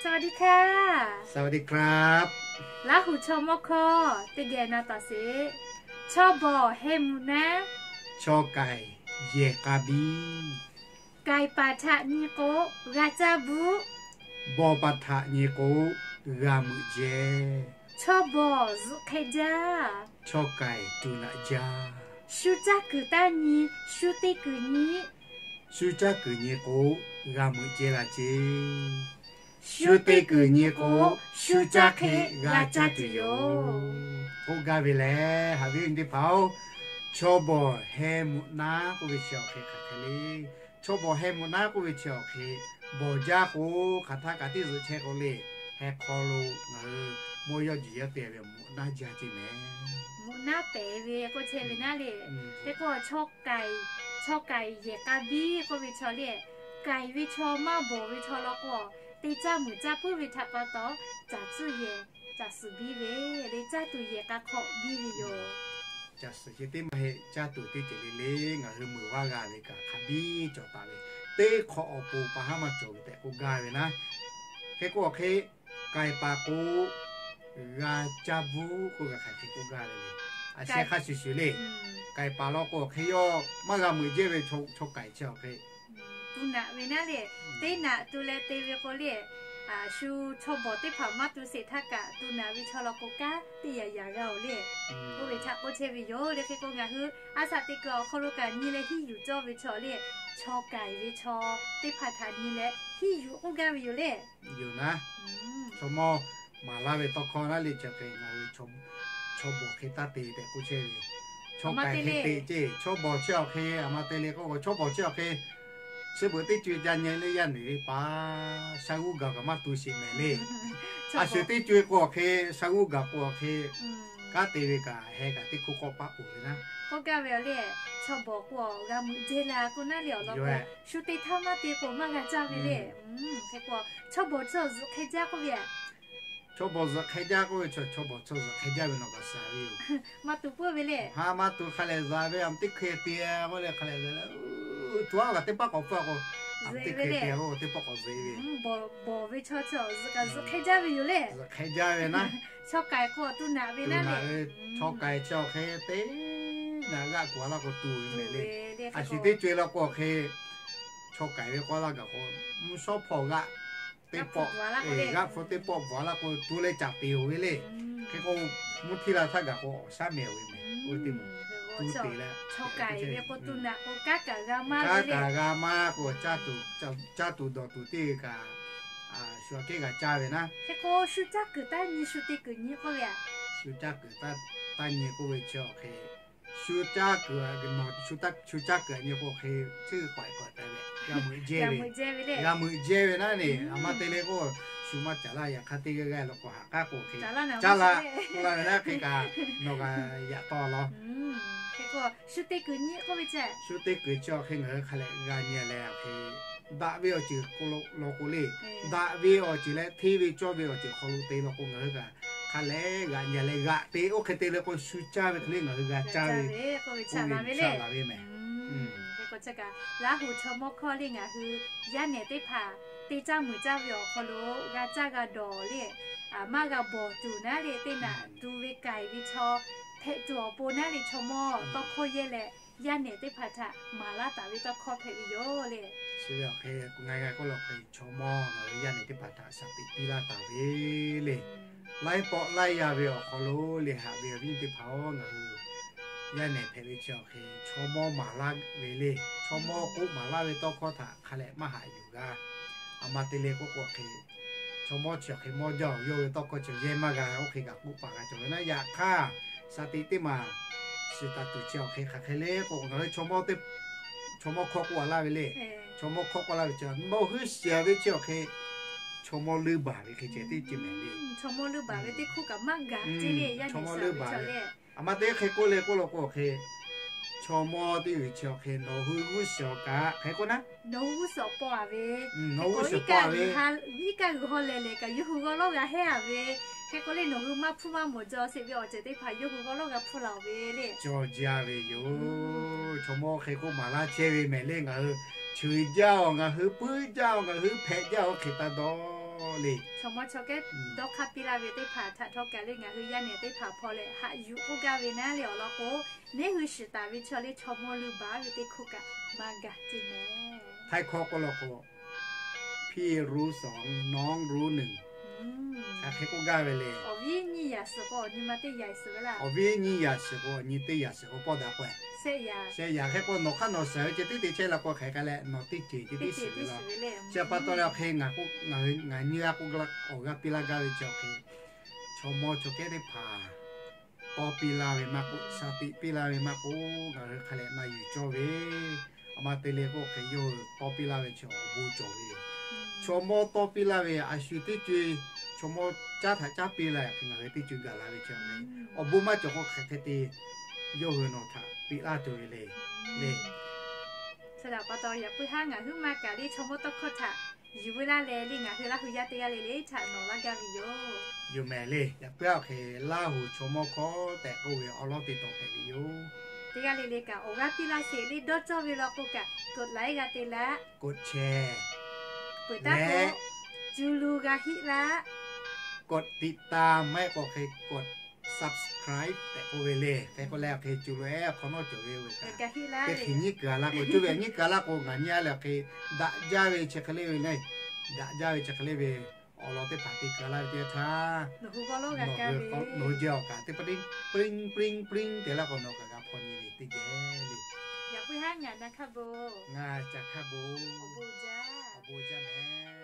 สวัสดีค่ะ สวัสดีครับ Laˇ huˍ chaw mawˇ hkawˇ teˇ geh na taˍ sheˍ. Chaw bawˬ heh mvuhꞈ naˉ, chaw k'ai yehˬ k'a biˇ, k'ai paˍ htaꞈ nyi k'o g'a caˇ bvuhˆ, bawˬ paˍ htaꞈ nyi k'o g'a meuꞈ jehˇ, chaw bawˬ zuhꞈ hk'e jaˇ, chaw k'ai tuˬ naꞈ jaˇ. Shu caˇ kuiˬ taˇ nyi, shu te kuiˬ nyi, shu caˇ kuiˬ nyi k'o g'a meuꞈ jehˇ la ceˇ. Shu te kuiˬ nyi k'o shu caˇ hk'e g'a caˇ tuˬ yoˬ. K'oˆ gaˇ ve lehˬ, haꞈ ve teˇ hpaˍ-oˬ, chaw bawˬ heh mvuhꞈ naˉ k'oˆ ve chi awˬ hk'e hk'aˬ hk'e le. Chaw bawˬ heh mvuhꞈ naˉ k'oˆ ve chi awˬ hk'e, bawˬ jaˇ k'o hk'aˬ htaˇ kaꞈ teˇ zuhꞈ chehˇ k'o le, heh hk'aw lo ngaˬ hui mawˇ yawˇ juˬ yawˇ te ve mvuhꞈ naˉ jaˇ ceˇ mehˍ. Mvuhꞈ naˉ pehˍ ve k'oˆ chehˇ ve naˉ le. Teˇ k'o chaw k'ai, chaw k'ai yehˬ k'a biˇ k'oˆ ve chaw le, k'ai ve chaw maˇ bawˬ ve chaw law k'o, te caˇ meuꞈ caˇ puiˉ ve htaꞈ pa taw, caˬ tcuhˇ yehˬ, caˬ suhˍ biˇ ve le, caˇ tuˬ yehˬ k'a hk'awꞈ biˇ ve yoˬ. Caˬ suhˍ chi teˇ maˇ heˆ, caˇ tuˬ teˇ ceuˬ le le, ngaˬ hui meuꞈ vaˇ g'a ve kaꞈ hk'a biˇ cawˬ taˍ ve, teˇ hk'awꞈ awˬ pon pa haˉ maˇ cawˬ ve tehꞈ k'oˆ gaˇ ve naˉ. Hk'e k'o hk'e, k'ai paˍ k'o g'a caˇ bvuhˆ k'oˆ ve hk'aˬ hk'e k'oˆ gaˇ ve le. A sheh hk'a shuˍ shuˍ le. K'ai paˍ law k'o hk'e yawˇ maˇ g'a meuꞈ jehˇ ve chaw k'ai chi awˬ hk'e, tu naꞈ ve naˉ le. Teˇ naꞈ tu leh te ve k'o le, shu chaw bawˬ teˇ hpaˍ maˇ tu sheˍ htaˇ kaꞈ tu naꞈ ve chaw law k'o kanˉ teˇ yaꞈ yaꞈ g'a-oˬ le. Oˇ ve htaꞈ k'oˆ chehˇ ve yoˬ le. Hk'e k'o ngaˬ hui a shaꞈ teꞈ kuiˬ awˬ hk'aw lo kaꞈ nyi leh hiˉ yuˬ cawˇ ve chaw le, chaw k'ai ve chaw teˇ hpaˍ htaꞈ nyi leh hiˉ yuˬ k'oˆ gaˇ ve yoˬ le. Yoˬ naˉ, chaw mawˇ maˍ laˇ ve tawˇ hkawˇ naˉ le chi hk'e ngaˬ hui chaw bawˬ hk'e taˇ te tehꞈ k'oˆ chehˇ ve. Chaw k'ai hk'e te ceˇ, chaw bawˬ chi awˬ hk'e a ma te le k'o, chaw bawˬ chi awˬ hk'e chi beuꞈ teˇ co jaˇ nyi le yaˇ neˬ ve pa sha g'uˇ gaˬ kaꞈ maˇ tu sheˍ mehˍ le. A shu teˇ co k'o awˬ hk'e, sha g'uˇ gaˬ k'o awˬ hk'e, kanˉ te ve kaꞈ heh kaꞈ teˇ hkuˇ k'awꞈ paˆ peuˬ ve naˉ. K'oˆ gaˇ ve le, chaw bawˬ k'o g'a meuꞈ jehˇ la k'o naˉ le awˬ lawn k'o, shu te htaˇ maˇ te k'o maˇ g'a caˇ ve le. Hk'e k'o chaw bawˬ chaw zuhꞈ hk'e jaˇ k'oˆ ve, chaw bawˬ zuhꞈ hk'e jaˇ k'oˆ ve, chaw bawˬ chaw zuhꞈ hk'e jaˇ ve nawˬ kaꞈ shaˍ ve yoˬ. Maˇ tu peuˬ ve le. Ha maˇ tu hk'a lehˬ zaꞈ ve, a teˇ hk'e te k'oˆ leh hk'a lehˬ zaꞈ leh, tu aˉ kaꞈ teˇ paˆ k'awꞈ pfuhˇ k'o, a teˇ hk'e te k'o teˇ paˆ k'awꞈ zuhꞈ ve. Bawˬ ve chaw chaw zuhꞈ kaꞈ zuhꞈ hk'e jaˇ ve yoˬ le. Zuhꞈ hk'e jaˇ ve naˉ. Chaw k'ai k'o tu naꞈ ve naˉ le. Chaw k'ai chi awˬ hk'e te naꞈ g'aˆ kuˬ a laˇ k'o tu ve mehˍ le. A shu teˇ co law k'o awˬ hk'e, chaw k'ai ve k'oˆ laˇ gaˬ k'o, mvuhˇ shawˉ hpawˇ g'aˆ teˇ pawˆ, g'aˆ hpu teˇ pawˆ bvuhꞈ a laˇ k'o tu leh caˍ peˍ-oˬ ve le. Hk'e k'o mvuhˇ htiˇ la htaˇ gaˬ k'o awˬ shaˉ mehˍ-oˬ ve mehˍ. Oˇ teˇ mvuhˇ tu te leh, chaw k'ai ve k'o tu naꞈ k'o kanˉ kaꞈ g'a maˇ, kanˉ kaꞈ g'a maˇ k'o, caˇ tuˬ dawˬ tuˬ teˇ g'uiˬ kaꞈ shu aꞈ kehˉ g'a caˇ ve naˉ. Hk'e k'o shu caˇ kuiˬ taˇ nyi, shu te kuiˬ nyi k'oˆ ve a, shu caˇ kuiˬ taˇ nyi k'oˆ ve chi awˬ hk'e, shu caˇ kuiˬ, shu caˇ kuiˬ nyi k'o awˬ hk'e, tcuhˉ k'awꞈ k'awꞈ te ve, g'a meuꞈ jehˇ ve, g'a meuꞈ jehˇ ve naˉ le. A ma te le k'o, shu maˇ caˍ laˇ, yaꞈ hk'aˇ teˇ g'aˇ g'aˇ law k'o haꞈ k'aˉ k'o hk'e caˇ laˇ k'oˆ la ve naˉ, hk'e kaꞈ nawˬ kaꞈ yaꞈ taw law. Hk'e k'o shu te kuiˬ nyi k'oˆ ve, shu te kuiˬ chi awˬ hk'e ngaˬ hui hk'a lehˬ g'a nyi leh awˬ hk'e, daꞈ ve awˬ ceuˬ law k'o le, daꞈ ve awˬ ceuˬ leh hteˇ ve cawˇ ve awˬ ceuˬ hk'aw lo te law k'o ngaˬ hui kaꞈ hk'a lehˬ g'aꞈ nyi leh g'aꞈ te oˇ hk'e te le k'o shu caˇ ve hk'e le ngaˬ hui g'a caˇ ve k'oˆ ve chaꞈ la ve mehˍ. Laˇ huˍ chaw mawˇ hkawˇ le ngaˬ hui yaˇ nehˬ teˇ hpaˍ te caˇ meuˬ caˇ ve awˬ hk'aw lo g'a caˇ g'a dawˬ le, maˇ g'a bawˬ tuˬ naˉ le, teˇ naꞈ tu ve k'ai ve chaw hpehꞈ tuˬ awˬ pon naˉ le, chaw mawˇ tawˇ hkawˇ yehˇ leh yaˇ nehˬ teˇ hpaˍ htaꞈ maˍ laˇ taˍ ve tawˇ hkawˇ hpehꞈ ve yoˬ le. Chi ve awˬ hk'e ngaˬ g'a k'oˆ la hk'e, chaw mawˇ ngaˬ hui yaˇ nehˬ teˇ hpaˍ htaꞈ shaˍ tiꞈ piˇ laˇ taˍ ve le. Laiˉ pawˆ laiˉ yaˇ ve awˬ hk'aw lo le, haꞈ ve awˬ viˉ teˇ hpaˍ-oˬ, ngaˬ hui yaˇ nehˬ hpehꞈ ve chi awˬ hk'e chaw mawˇ maˍ laˇ ve le. Chaw mawˇ k'oˆ maˍ laˇ ve tawˇ hkawˇ htaꞈ hk'a lehˬ maˇ haꞈ yuˬ g'a. A ma te le k'oˆ k'o hk'e, chaw mawˇ chi awˬ hk'e mawˇ jaˇ-oˬ, yawˇ ve tawˇ hkawˇ chi yehˇ maˇ g'a, oˇ hk'e kaꞈ k'oˆ paˍ g'a cawˬ ve naˉ. Yaꞈ hk'aˇ, shaˍ tiꞈ teˇ maˬ shiˍ taˍ tuˬ chi awˬ hk'e hk'aˬ hk'e le k'o, ngaˬ hui chaw mawˇ hkawˇ k'oˆ a laˇ ve le. Chaw mawˇ hkawˇ k'oˆ laˇ ve chi, nawˬ hui shiˍ ve chi awˬ hk'e chaw mawˇ leuˇ baˬ ve hk'e ceh teˇ ceuˬ mehˍ le. Chaw mawˇ leuˇ baˬ ve teˇ hk'oˆ kaꞈ maˇ gaˬ ceˇ le, yaˇ nehˬ shiˍ ve chaw le. A ma te hk'e k'oˆ le k'oˆ la k'o hk'e, chaw mawˇ teˇ g'uiˬ chi awˬ hk'e nawˬ hui g'uˇ shiˍ awˬ kaꞈ hk'e k'oˆ naˉ, nawˬ hui g'uˇ shiˍ awˬ paw a ve, nawˬ hui g'uˇ shiˍ paw a ve, iˉ kaˆ g'uiˬ haw lehˬ lehˬ kaꞈ yawˇ hui g'awˇ lawˇ g'a heˆ a ve, hk'e k'o le nawˬ hui maˇ hpuˇ maˇ mawˬ jaw sheˍ ve awˬ ceuˬ teˇ hpaˍ yawˇ hui g'awˇ lawˇ g'a hpuˇ la-oˬ ve le. Cawˬ jaˇ ve yoˬ. Chaw mawˇ hk'e k'oˆ maˍ laˇ chehˇ ve mehˍ le, ngaˬ hui cheuˬ jaˇ-oˬ, ngaˬ hui puiˉ jaˇ-oˬ, ngaˬ hui hpehꞈ jaˇ-oˬ hk'e taˇ dawˇ le. Chaw mawˇ chaw kehˉ dawˇ hk'aˇ piˇ laˇ ve teˇ hpaˍ htaꞈ htawˇ kaꞈ le ngaˬ hui yaˇ nehˬ teˇ hpaˍ hpawˇ leh haꞈ yuˬ k'oˆ gaˇ ve naˉ le awˬ lawn k'o, neˇ hui shiˍ taˍ ve chaw le chaw mawˇ luˇ baˬ ve teˇ hk'oˆ kaꞈ maˇ gaˬ ceˇ mehˍ. Htaiˇ hkawˇ k'oˆ law k'o, พี่รู้สอง น้องรู้หนึ่ง hk'aˬ hk'e k'oˆ gaˇ ve le. Awˬ viˉ nyiˇ yaꞈ suhˍ k'o awˬ nyi ma teˇ yaꞈ suhˍ ve laˇ. Awˬ viˉ nyiˇ yaꞈ suhˍ k'o awˬ nyi teˇ yaꞈ suhˍ k'o pawˇ daꞈ k'o, shehˆ yaꞈ hk'e k'o nawˬ hk'aˇ nawˬ suhˍ ve ceh tiˉ te chehˇ la k'o hk'e k'ai leh nawˬ teˇ ceuˬ ceh tiˉ suhˍ ve laˇ. Chi pa taw leh awˬ hk'e ngaˬ k'o, ngaˬ hui ngaˬ nyiˇ g'aˇ k'oˆ la awˬ g'aˇ piˇ laˇ gaˇ ve chi awˬ hk'e, chaw mawˇ chaw kehˉ teˇ hpaˍ tawˇ piˇ laˇ ve maˇ k'oˆ, shaˍ tiꞈ piˇ laˇ ve maˇ k'oˆ, ngaˬ hui hk'a leh na yuˬ cawˇ ve, a ma te le k'oˆ hk'e yawˇ hui tawˇ piˇ laˇ ve chi awˬ bon cawˬ ve yoˬ. Chaw mawˇ tawˇ piˇ laˇ ve a shu teˇ co-e, chaw mawˇ caˉ htaꞈ caˉ piˇ la hk'e ngaˬ hui teˇ co gaˬ la ve chi awˬ hk'e, awˬ bon maˇ cawˬ k'o hk'e hk'e te yawˇ hui nawˬ htaꞈ piˇ laˇ cawˬ ve le. Le, chi htaꞈ pa taw yaꞈ puiˉ haˉ ngaˬ huiˉ maˇ kaꞈ le chaw mawˇ tawˇ hkawˇ htaꞈ yuˬ veu laˇ leh le ngaˬ hui Laˇ huˍ yaˇ teˇ g'aˇ le le htaꞈ nawˬ laˇ gaˇ ve yoˬ. Yoˬ mehˍ le, yaꞈ puiˉ haˉ awˬ hk'e Laˇ huˍ chaw mawˇ hkawˇ tehꞈ k'oˆ ve awˬ lawn teˇ taw hpehꞈ ve yoˬ. Teˇ g'aˇ le le kaꞈ awˬ g'aˇ piˇ laˇ sheˍ le dawˇ cawˇ ve law k'o kaꞈ กดไลค์ g'a te laˇ, กดแชร์ peuˬ taˇ k'o, จุลู g'a hiˆ laˇ, กดติดตาม maˇ heˆ k'o hk'e กด subscribe tehꞈ k'oˆ ve le. Hk'e k'o leh awˬ hk'e cuˬ lo ehˉ hk'awꞈ nawˉ cawˬ ve oˇ ve kaꞈ, teˇ hk'e nyiˉ kuiˬ a laˇ k'o, cuˇ ve nyiˉ kuiˬ a laˇ k'o ngaˬ nyi a leh awˬ hk'e daꞈ jaˇ ve chi hk'e le ve le, daꞈ jaˇ ve chi hk'e le ve awˬ lawn teˇ hpaˍ te kuiˬ a laˇ ve teˇ yanˇ htaˇ, nawˬ hui jehˇ awˬ kaꞈ teˇ pa tiˉ ปริ้ง ปริ้ง ปริ้ง te laˇ k'o nawˬ kaꞈ g'a hpaw nyi ve teˇ geh le. Yaꞈ puiˉ haˉ ngaˬ na hk'a bon, ngaˬ ca hk'a bon, awˬ bon jaˇ mehˍ.